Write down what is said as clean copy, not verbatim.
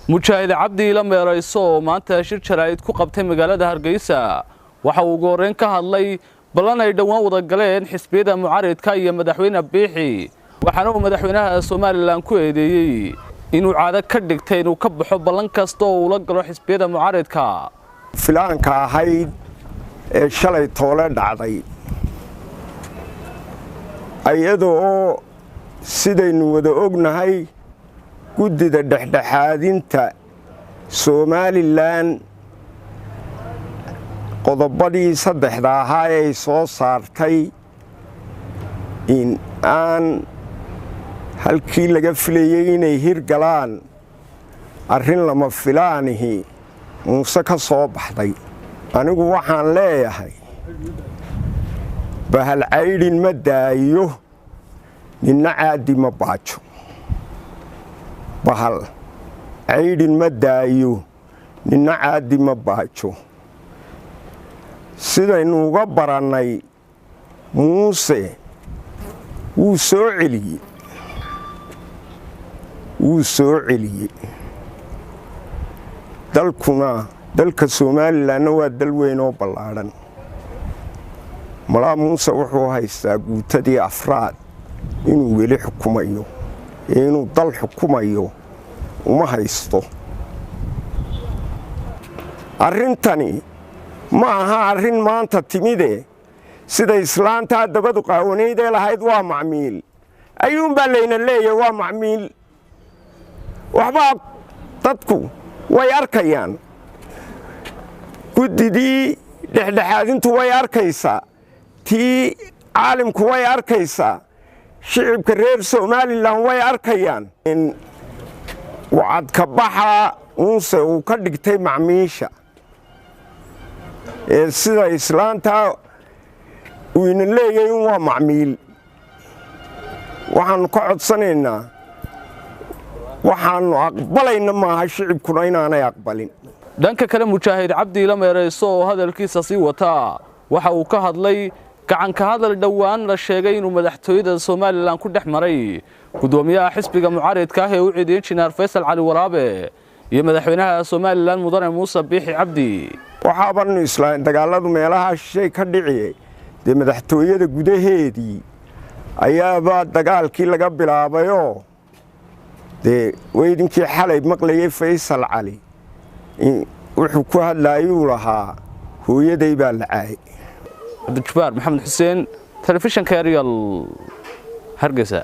Mujaahid Cabdi Ila Meerayso oo maanta shir jaraa'id ku qabtay magaalada Hargeysa waxa uu ugu horreyn ka hadlay ballan ay dhowaan wada galeen xisbiyada mucaaridka iyo madaxweyne Biixi, waxaana uu madaxweynaha Somaliland ku eedeeyey inuu caado ka dhigtay inuu ka baxo ballan kasta oo uu la galo xisbiyada mucaaridka. Filaanka ahayd ee shalay toole dhacday, iyadoo sidaynu wada ognahay guddida dhexdhexaadinta Somalilan qodobadii saddexda ahaa ee ay soo saartay in aan halkii laga filayey inay hirgalaan arrin lama filaanihi Muuse ka soo baxday. Anigu waxaan leeyahay bahal caydhin ma daayo, ninna caadi ma baajo. Bahal caydhin ma daayo, ninna caadi ma baajo. Sidaynu uga barannay Muuse wuu soo celiyey, wuu soo celiyey. Dalkuna, dalka Somalilanna waa dal weyn oo ballaadhan. Malaa Muuse wuxuu haystaa guutadii afraad inuu weli xukumayo, ee inuu dal xukumayo uma haysto. Arrintani ma aha arrin maanta timide, sida islaantaa dabadu qaawanayd ee lahayd waa macmiil ayuunbaa layna leeyahay waa macmiil. Waxbaa dadku way arkayaan, guddidii dhexdhexaadintu way arkaysaa, tii caalimku way arkaysaa, shicibka reer Somalilan way arkayaan. In wacadka baxa Muuse uu ka dhigtay macmiisha ee sida islaantaa uu ina leeyahay in waa macmiil, waxaannu ka codsanaynaa, waxaannu aqbalayna maaha shicibkuna inaanay aqbalin. Dhanka kale, Mujaahid Cabdi Ila Meerayso oo hadalkiisa sii wataa waxa uu ka hadlay gacanka hadal dhowaan la sheegay inuu madaxtooyada Somaliland ku dhex maray gudoomiyaha xisbiga mucaaridka ah ee u ciidiyay Injineer Faysal Cali Waraabe iyo madaxweynaha Somaliland Mudane Muuse Biixi Cabdi. Waxaabannu islaahin dagaaladu meelaha shishay ka dhiciyey, dee madaxtooyada gudaheedii ayaabaa dagaalkii laga bilaabayoo dee weydinkii xalay maqlayay Faysal Cali wuxuu ku hadlaayuu lahaa hooyaday baa la caayay. Cabdijabaar Maxamed Xuseen, telefishanka Ariel, Hargeysa.